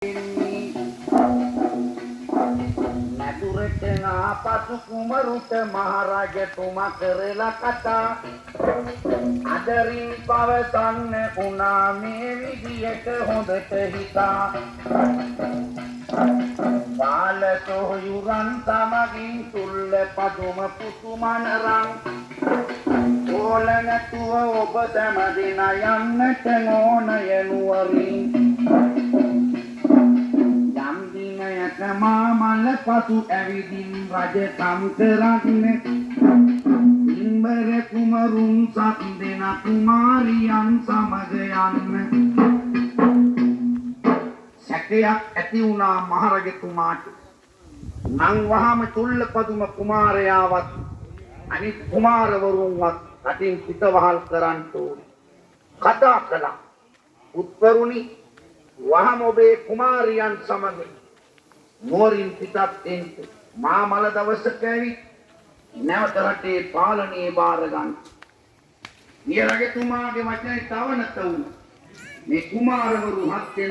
එන්නේ. මැදුරට ආපසු කුමරුට මහරජතුමා කරලා කතා අදරින් පවසන්න වුණා මේ විදියට හොඳට හිතා. බාල සොහොයුරන් සමගින් තුල්ල පදුම පුතුමන් රන් ඕල නැතුව ඔබ සැම දෙනා යන්නට ඕනය නුවරින්. යම් දිනයක මා මල පසු ඇවිදින් රජකම් කරන්න පින්බර කුමරුන් සත් දෙනා කුමාරියන් සමග යන්න. සැකයක් ඇති වුණා මහරජතුමාට. නං වහම චුල්ලපදුම කුමාරයාවත් අනිත් කුමාරවරුන්වත් රටින් පිටවහල් කරන්න ඕනේ. කතා කළා. පුත්වරුනි, වහම ඔබේ කුමාරියන් සමග නුවරින් පිටත් එන්න. මා මල දවසක ඇවිත් නැවත රටේ පාලනය බාර ගන්න. මිය රජතුමාගේ වචනේ තවනත වුණා. මේ කුමාරවරු හත් දෙනා